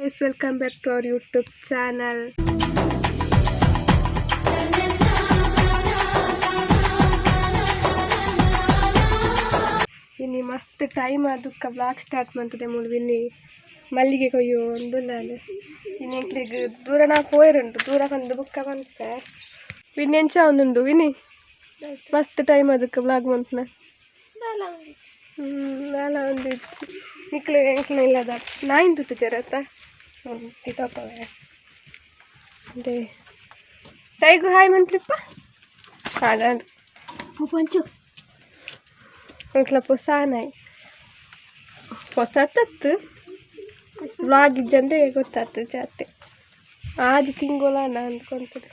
Guys, welcome back to our YouTube channel. ಇನಿ ಮಸ್ತ್ time ಆದುಕ್ಕ vlog start ಮಂತದೆ. ಮೂಲು Vinnie ಮಲ್ಲಿಗೆ ಕೊಯ್ಯು ಒಂದು ನಾನು ಇನಿ ಎಂಕ್ಲೆಗ್ ದೂರ ನಾ ಪೋಯರುಂಟು ದೂರ ಬಂದು ಬುಕ್ಕ ಬಂತೆ. ವಿನ್ನಿ ಎಂಚ ಒಂದುಂಡು ವಿನಿ? ಮಸ್ತ್ ಟೈಮ್ ಅದಕ್ಕೆ ವ್ಲಾಗ್ ಮಂತ್ನ. ನಾಲ ಒಂದು ನಿಕ್ಲೆ ಎಂಕ್ಲ ಇಲ್ಲದ ನಾಯಿನ್ ತುತ್ತುಜರತ್ತ ತೋಪವೆ. ಅದೇ ಟೈಗು ಹಾಯ್ ಮನ್ಪ್ಲಿಪ್ಪ. ಅದ ಪಂಚು. ಎಂಕ್ಲ ಪೊಸ ನಾಯಿ, ಹೊಸತತ್ತು. ವ್ಲಾಗ್ ಇಜ್ಜಂದೆ ಗೊತ್ತಾಗ್ತದೆ. ಜಾತೆ ಆದಿ ತಿಂಗೊಲ ನಾ ಅಂದ್ಕೊಂತದೆ.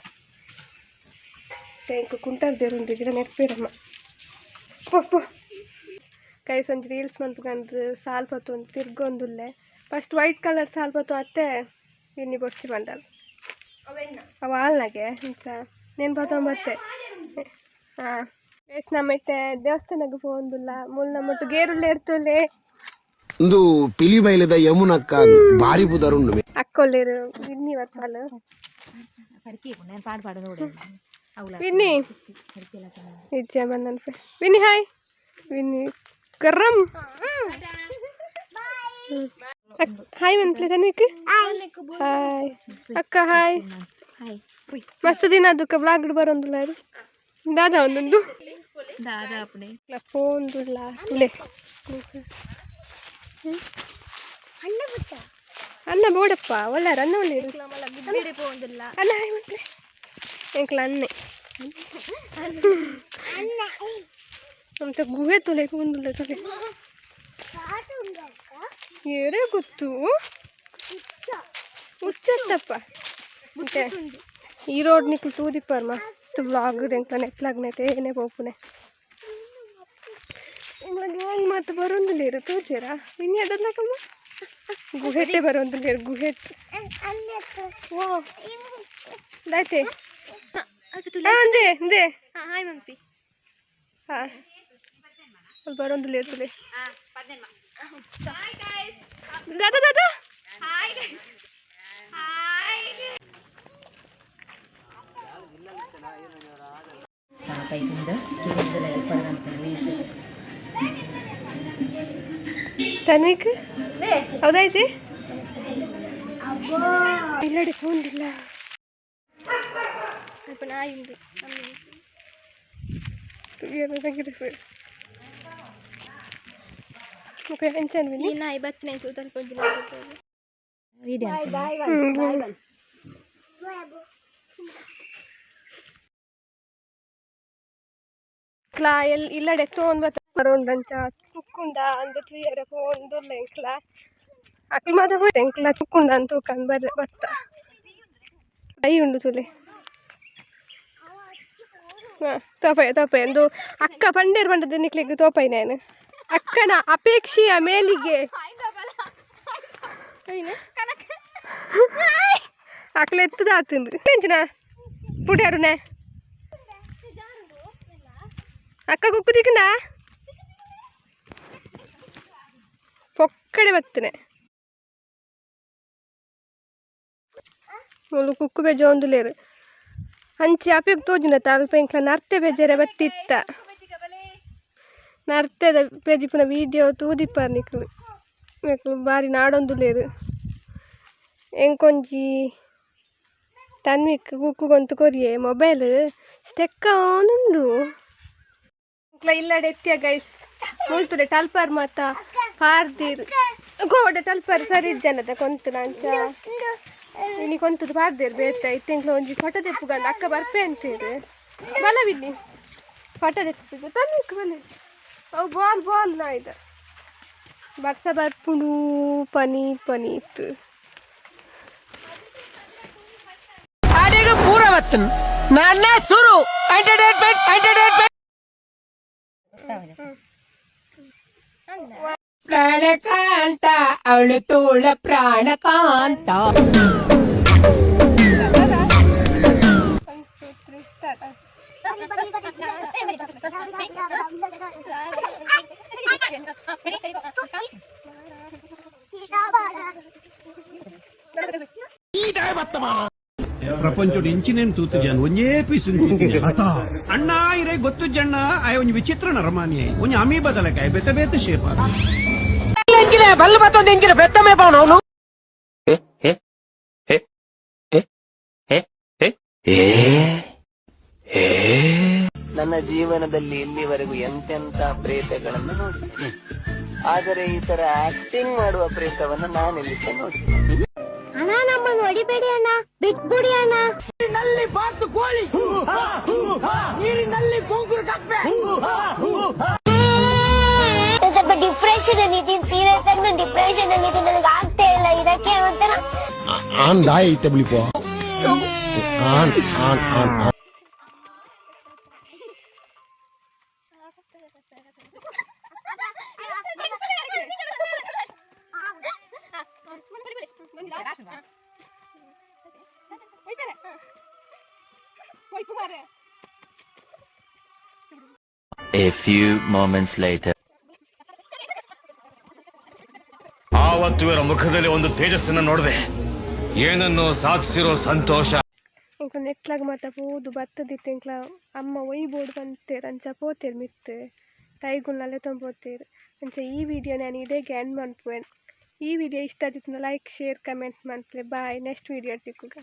ಎಂಕ್ ಕುಂಟಾರ್ ದೇರುಂಡು ಗಿಡ ನೆರ್ಪೇರಮ್ಮ. ಪೋ ಪೋ. ಕೈಸ್ ಒಂಜಿ ರೀಲ್ಸ್ ಮನ್ಪುಗಂದು ಸಾಲ್ ಪತ್ತೊಂದು ತಿರ್ಗೊಂದುಲ್ಲೆ. ಫಸ್ಟ್ ವೈಟ್ ಕಲರ್ ಸಾಲ್ ಪತ್ತು ಅತ್ತೆ. ಇನ್ನಿ ಬೊಡ್ಚಿ ಬಂದಲ್ ಅವ ಆಲ್ನಾಗೆ ಇಂಚ ನೇನು ಪತ್ತೊಂಬತ್ತೆ. ಹಾಂ, ಏತ್ ನಮ್ಮ ಇತ್ತೆ ದೇವಸ್ಥಾನಕ್ಕೆ ಪೋವೊಂದುಲ್ಲ. ಮೂಲು ನಮ್ಮೊಟ್ಟು ಗೇರುಳ್ಳೆ ಇರ್ತುಲೆ. ಒಂದು ಪಿಲಿ ಬೈಲದ ಯಮುನಕ್ಕ ಬಾರಿ ಪುದರುಂಡು. ಅಕ್ಕೊಲ್ಲೇರು ವಿನ್ನಿ ಬರ್ಪಾಲ. ನಾನು ಪಾಡು ಪಾಡು ನೋಡಿ ಅವಳ. ವಿನ್ನಿ ವಿದ್ಯಾ ಬಂದನ್ಪೆ. ವಿನ್ನಿ ಹಾಯ್. ವಿನ್ನಿ ಗರಂ ಹಾಯ್ ಮನ್ಪ್ಲೆ. ತನ್ವಿಕ್ ಹಾಯ್. ಅಕ್ಕ ಹಾಯ್. ಹಾಯ್. ಮಸ್ತ್ ದಿನ ಅದಕ್ಕೆ ವ್ಲಾಗ್ ಬರೋಂದುಲ್ಲ. ಅದು ದಾದಾ ಒಂದುಂಡು. ದಾದಾ ಅಪ್ಪಣೆ. ಫೋನ್ದುಲ್ಲ ತುಲೆ. ಅಣ್ಣ ಬೋಡಪ್ಪ ಒಲ್ಲಾರ ಅಣ್ಣ ಒಳ್ಳೇರು. ಅಣ್ಣ ಹಾಯ್ ಮನ್ಪ್ಲೆ. ಎಂಕ್ಲ ಅಣ್ಣೆ ಅಂತ ಗುಹೆ ತುಲೆ ಒಂದುಲ್ಲ ತುಲೆ. ಏರೇ ಗೊತ್ತು ಹುಚ್ಚತ್ತಪ್ಪ. ಮತ್ತೆ ಈ ರೋಡ್ ನಿಕ್ಲು ತೂದಿಪ್ಪರ್ ಮಸ್ತ್ ವ್ಲಾಗ್. ಎಂಕ್ಲ ನೆಟ್ಲಾಗ್ನೈತೆ ಏನೇ ಪೋಪುನೆ. ಎಂಕ್ಲ ಗ್ಯಾಂಗ್ ಮಾತ ಬರೋಂದಿಲ್ಲೇರು ತೂಜೇರಾ? ಇನ್ನು ಅದನ್ನಕಮ್ಮ ಗುಹೆಟ್ಟೆ ಬರೋಂದಿಲ್ಲೇರು ಗುಹೆಟ್. ಓ ದಾಯ್ತೆ. ಹಾಂ, ಅಂದೆ ಅಂದೆ. ಹಾಯ್ ಮಂಪಿ. ಹಾಂ, ಅಲ್ಲಿ ಬರೋಂದಿಲ್ಲ ತುಲೆ. ದಾದಾ ದಾದಾ. ಪೈಕಿಂದ ತನ್ವಿಕ್ ಹೌದಾಯ್ತಿ ಇಲ್ಲಡಿ ಫೋನ್. ಅಲ್ಪ ನಾಯಿ ಉಂಡು. ಓಕೆ, ಎಂಚನ್ ವಿನಿ? ನಾಯಿ ಬತ್ತನೆ ತೂತಲ್ಪ. ಹ್ಞೂ. ಕ್ಲಾ ಎಲ್ ಇಲ್ಲಡೆ ತೋಂದು ಬತ್ತ ಬರೋಂಡಂಚ ತುಕ್ಕುಂಡ ಅಂದ್ ತೂಯರೆ ಪೋಂದುಲ್ಲ. ಎಂಕ್ಲ ಅಕ್ಲ್ ಮಾತ ಹೋಯ್ತು. ಎಂಕ್ಲ ತುಕ್ಕುಂಡ ಅಂತ ತೂಕಂದ್ ಬರ್ರೆ ಬತ್ತ. I ಉಂಡು ತುಲೆ. ಹಾಂ, ತೋಪೈ ತೋಪೈ ಅಂದು ಅಕ್ಕ ಪಂಡೇರ್ ಪಂಡದ ನಿಕ್ಲೆಗ್ ತೋಪೈ. ನಾನು ಅಕ್ಕನ ಅಪೇಕ್ಷೆಯ ಮೇಲಿಗೆ ಅಕ್ಲ ಎತ್ತದ ಆತಂದು ಎಂಚಿನ ಪುಟ್ಯಾರುನೆ. ಅಕ್ಕ ಕುಕ್ಕು ತಿಕ್ಕಂದ ಪೊಕ್ಕಡೆ ಬತ್ತನೆ. ಮುಲು ಕುಕ್ಕು ಬೇಜ ಒಂದುಲೇರು ಅಂಚಿ ಅಪೇಗ್ ತೋಜುನ ಅಲ್ಪ. ಎಂಕ್ಲ ನರ್ತೆ ಬೇಜಾರೆ ಬತ್ತಿತ್ತ. ನರ್ತೆದ ಪೇಜಿಪುನ ವೀಡಿಯೋ ತೂದಿಪ್ಪಾರ್ ನಿಕ್ಲು. ಮೆಕ್ಲು ಬಾರಿ ನಾಡೊಂದುಲ್ಲೇರು. ಎಂಕೊಂಜಿ ತನ್ವಿಕ್ ಕುಕ್ಕು ಕೊರಿಯೆ ಮೊಬೈಲ್ ಸ್ಟೆಕ್ ಆವೊಂದುಂಡು. ಎಂಕ್ಲ ಇಲ್ಲಡೆ ಎತ್ತಿಯ ಗೈಸ್. ಮುಲ್ತುಲೆ ಟಲ್ಪರ್ ಮಾತ ಪಾರ್ದೀರ್. ಗೋಡೆ ಟಲ್ಪರ್ ಸರಿ ಜನದ ಕೊಂತು ಅಂಚ ಇನಿ ಕೊಂತುದು ಪಾರ್ದೇರ್ ಬೇತೆ. ಇತ್ತೆ ಎಂಕ್ಲ ಒಂಜಿ ಫೋಟೋ ದೆಪ್ಪುಗಂದು ಅಕ್ಕ ಬರ್ಪೆ ಅಂತೇರು. ಬಲವಿನ್ನಿ ಫೋಟೋ ದೆಪ್ಪುಗ. ತನ್ವಿಕ್ ಬಲೆ. ಅವು ಬಾಲ್ ಬಾಲ್ ನಾಯ್ದ ಬರ್ಸ ಬರ್ಪುಂಡು ಪನಿ ಪನೀತ್. ಪೂರ ಬತ್ತನ್ ನನ್ನ ಸುರು ಎಂಟರ್ಟೈನ್ಮೆಂಟ್ ಎಂಟರ್ಟೈನ್ಮೆಂಟ್. ಪ್ರಾಣಕಾಂತ ಅವಳು ತೋಳ ಪ್ರಾಣಕಾಂತ. 1 2 3 start. ಪ್ರಪಂಚಡ್ ಇಂಚಿನೇನ್ ತೂತುಜಾನ್ ಒಂಜೇ ಪೀಸ್ ಅಣ್ಣ ಇರೇ ಗೊತ್ತುಜಣ್ಣ ಆಯ್ ಒಂಜಿ ವಿಚಿತ್ರ ನರಮಾನಿ ಒಂಜಿ ಅಮಿ ಬದಲಕಾಯ್ ಬೇತೆ ಬೇತೆ ಶೇಪ. ಎಂಕಿನ ಬಲ್ಲು ಬತ್ತೊಂದು ಎಂಕಿನ ಬೆತ್ತ ಮೇಪವನು ಅವನು. ನನ್ನ ಜೀವನದಲ್ಲಿ ಇಲ್ಲಿವರೆಗೂ ಎಂತೆಂತ ಪ್ರೇತಗಳನ್ನು ನೋಡಿದ್ದೇನೆ, ಆದರೆ ಈ ತರ ಆಕ್ಟಿಂಗ್ ಮಾಡುವ ಪ್ರೇತವನ್ನು ನಾನೆಲ್ಲಿ ಸಹ ನೋಡಿಲ್ಲ. ಅಣ್ಣ, ನಮ್ಮನ್ನು ಹೊಡಿಬೇಡಿ ಅಣ್ಣ, ಬಿಟ್ಬಿಡಿ ಅಣ್ಣ. ನಾನ್ ಸ್ವಲ್ಪ ಡಿಪ್ರೆಷನ್ ಅಲ್ಲಿ ಇದ್ದೀನಿ, ಸೀರಿಯಸ್ ಆಗಿ ನಾನು ಡಿಪ್ರೆಷನ್ ಅಲ್ಲಿ ಇದ್ದೀನಿ. ನನಗೆ ಆಗ್ತಾ ಇಲ್ಲ ಇದಕ್ಕೆ ಒಂಥರ. ಆನ್ ದಾಯ ಐತೆ ಬಿಳಿಪೋ on on on on. A few moments later. ಆವತ್ತು ಇವರ ಮುಖದಲ್ಲಿ ಒಂದು ತೇಜಸ್ಸನ್ನು ನೋಡಿದೆ, ಏನನ್ನು ಸಾಧಿಸಿರೋ ಸಂತೋಷ. ಎಂಕ್ಲ ನೆಟ್ಲಾಗ ಮಾತ ಪೋದು ಬತ್ತದಿತ್ತು. ಎಂಕ್ಲ ಅಮ್ಮ ಒಯ್ ಬೋಡು ಪಂತೇರ್, ಅಂಚ ಪೋತೆರ್ ಮಿತ್ತು ಟೈಗುಲ್ನ ಲೆತ್ತೊಂದು ಪೋತೆರ್. ಅಂಚ ಈ ವಿಡಿಯೋ ನಾನು ಇಡೇಗೆ ಎಂಡ್ ಮನ್ಪುವೆ. ಈ ವಿಡಿಯೋ ಇಷ್ಟ ಆದಿತ್ತುಂಡ ಲೈಕ್, ಶೇರ್, ಕಮೆಂಟ್ ಮನ್ಪುಲೆ. Bye, next video ತಿಕ್ಕುಗ.